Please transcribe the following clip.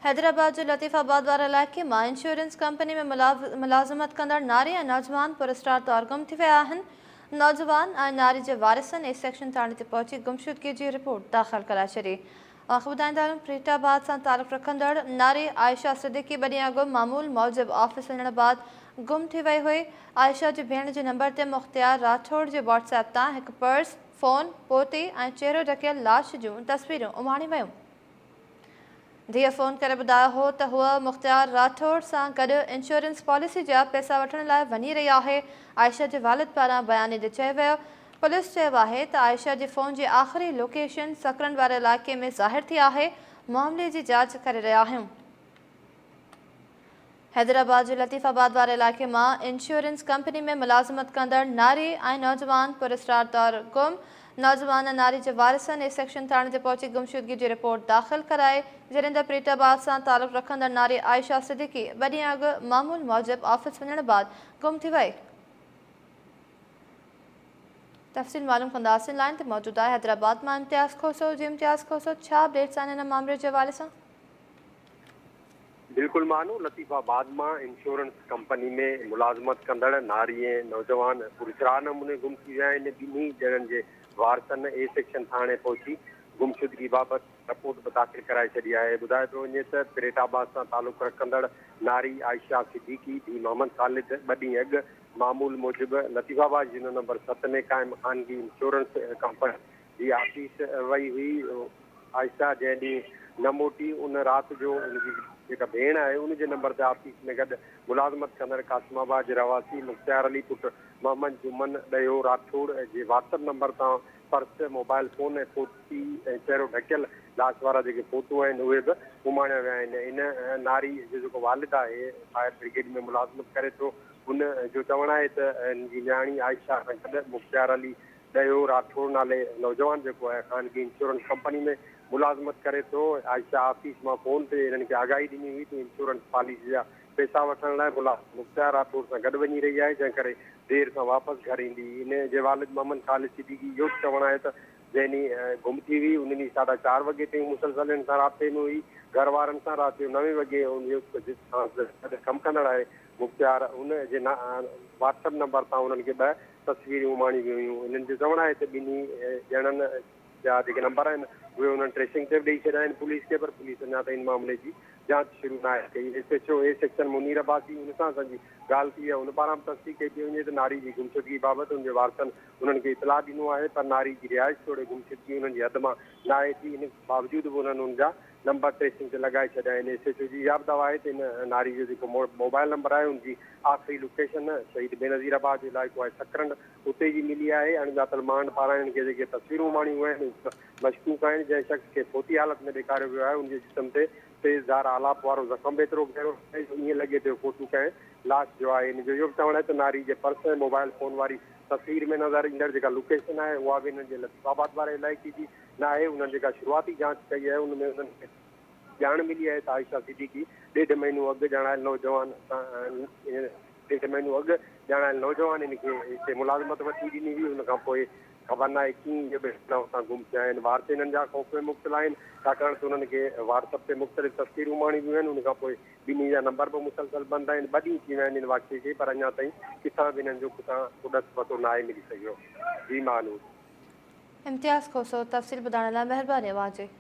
حيدرآباد جي لطيف آباد واري علائقي مان انشورنس ڪمپني ۾ ملازمت ڪندڙ ناري ۽ نوجوان پراسرار طور گم ٿي ويا آهن. نوجوان ۽ ناري جي وارثن اي سيڪشن ٿاڻي تي پهچي گمشدگي جي رپورٽ داخل ڪرائي ڇڏي. اوهان کي ٻڌائيندا هلون پريٽ آباد سان تعلق رکندڙ ناري عائشه صديقي ٻه ڏينهن اڳ معمول موجب آفيس وڃڻ بعد گم ٿي وئي هئي. عائشه جي ڀيڻ جي نمبر تي مختيار راٺوڙ جي واٽس ايپ تان هڪ پرس، فون، پوتي ۽ چهرو ڍڪيل لاش جون تصويرون اماڻيون ويون. ڌيء فون ڪري ٻڌايو هو ته هوء مختيار راٺوڙ سان گڏ انشورنس پاليسي جا پئسا وٺڻ لاء وڃي رهي آهي. عائشه جي والد پاران بيان ڏيندي چيو ويو پوليس چيو آهي ته عائشه جي فون جي آخري لوڪيشن سڪرنڊ واري علائقي ۾ ظاهر ٿي آهي، معاملي جي جاچ ڪري رهيا آهيون. حيدرآباد جي لطيف آباد واري علائقي مان انشورنس ڪمپني ۾ ملازمت ڪندڙ ناري ۽ نوجوان پراسرار طور گم، نوجوان ۽ ناري جي وارثن اي سيڪشن ٿاڻي تي پهچي گمشدگي جي رپورٽ داخل ڪرائي، جڏهن ته پريت آباد سان تعلق رکندڙ ناري عائشه صديقي ٻه ڏينهن اڳ معمول موجب آفيس وڃڻ بعد گم ٿي وئي. تفصيل معلوم ڪنداسين، لائين تي موجود آهي حيدرآباد مان امتياز کوسو، جي امتياز کوسو ڇا اپڊيٽس آهن ان مامري جي حوالي سان؟ بلڪل مانو لطيف آباد مان انشورنس ڪمپني ۾ ملازمت ڪندڙ ناري ۽ نوجوان پراسرار نموني گم ٿي ويا آهن، ٻنهي ڄڻن جي وارثن اي سيڪشن ٿاڻي پهچي گمشدگي بابت رپورٽ به داخل ڪرائي ڇڏي آهي، ٻڌايو پيو وڃي ته پريٽ آباد سان تعلق رکندڙ ناري عائشه صديقي ڌي محمد خالد ٻه ڏينهن اڳ معمول موجب لطيف آباد يونين نمبر ست ۾ قائم خانگي انشورنس ڪمپني جي آفيس وئي هئي. عائشه جنهن ڏينهن نه موٽي ان رات جو ان جي جيڪا ڀيڻ آهي ان جي نمبر تي آفيس ۾ گڏ ملازمت ڪندڙ قاسم آباد جي رهواسي مختيار علي پٽ محمد جمن ڏهيو راٺوڙ جي واٽس اپ نمبر تان پرس، موبائل فون ۽ فوتي ۽ چهرو ڍڪيل لاش وارا جيڪي فوٽو آهن اهي به اماڻيا ويا آهن. ان ناري جو جيڪو والد آهي فائر برگيڊ ۾ ملازمت ڪري ٿو ان جو چوڻ آهي ته ان جي نياڻي عائشه سان گڏ مختيار علي ڏهيو راٺوڙ نالي نوجوان جيڪو آهي خانگي انشورنس ڪمپني ۾ ملازمت ڪري ٿو. عائشه آفيس مان فون تي هنن کي آگاهي ڏني هئي ته انشورنس پاليسي جا پئسا وٺڻ لاء ملازم مختيار راٺوڙ سان گڏ وڃي رهي آهي جنهن ڪري دير سان واپس گهر ايندي. ان جي والد محمد خالد صديقي اهو به چوڻ آهي ته جنهن ڏينهن گم ٿي هئي ان ڏينهن ساڍا چار وڳي تائين مسلسل هن سان رابطي ۾ هئي گهر وارن سان رات جو نوين وڳي ان جو جس سان گڏ ڪم ڪندڙ آهي مختيار ان جي واٽس اپ نمبر تان انهن کي ٻه تصويرون اماڻيون ويون هيون. هنن جو چوڻ آهي ته ٻنهي ڄڻن جا جيڪي نمبر آهن اهي انهن ٽريسنگ تي به ڏئي ڇڏيا آهن پوليس کي پر پوليس اڃا تائين ان معاملي جي جاچ شروع ناهي ڪئي. S H O A section Munir Abbasi ان سان اسان جي ڳالهه ٿي ۽ ان پاران به تصديق ڪئي پئي وڃي ته ناري جي گمشدگي بابت ان جي وارثن انهن کي اطلاع ڏنو آهي پر ناري جي رهائش توڙي گمشدگي انهن جي حد مان ناهي ٿي ان باوجود به انهن ان جا نمبر ٽريسنگ تي لڳائي ڇڏيا آهن. ايس ايڇ او جي اها به دعويٰ آهي ته ان ناري جو جيڪو موبائل نمبر آهي ان جي آخري لوڪيشن شهيد بينظير آباد جو علائقو آهي سڪرنڊ اتي جي ملي آهي. اڻڄاتل ماڻهن پاران هن کي جيڪي تصويرون اماڻيون ويون آهن اهي مشڪوڪ آهن. جنهن شخص کي فوتي حالت ۾ ڏيکاريو ويو آهي ان جي جسم تي تيز ڌار آلاپ وارو زخم به ايترو گهرو آهي جو ائين لڳي ٿو فوٽو ڪنهن لاش جو آهي. هن جو اهو به چوڻ آهي ته ناري جي پرس ۽ موبائل فون واري تصوير ۾ نظر ايندڙ جيڪا لوڪيشن آهي اها به هنن جي لطيف آباد واري علائقي جي ناهي، انهن جيڪا شروعاتي جاچ ڪئي آهي ان ۾ انهن کي ڄاڻ ملي آهي ته عائشه صديقي ڏيڍ مهينو اڳ ڄاڻايل نوجوان سان ڏيڍ مهينو اڳ ڄاڻايل نوجوان هن کي هتي ملازمت وٺي ڏني هئي ان کان پوء خبر ناهي ڪيئن اهي ٻئي ڄڻا اتان گم ٿيا آهن وارث هنن جا خوف ۾ مبتلا آهن ڇاڪاڻ ته انهن کي واٽس اپ تي مختلف تصويرون اماڻيون ويون آهن ان کان پوء ٻنهي جا نمبر به مسلسل بند آهن ٻه ڏينهن ٿي ويا آهن ان واقعي کي پر اڃا تائين ڪٿان به هنن جو ڪٿان ڪو ڏس پتو ناهي ملي سگهيو جي مانور. امتياز کوسو تفصيل ٻڌائڻ لاء مهرباني اوهان جي.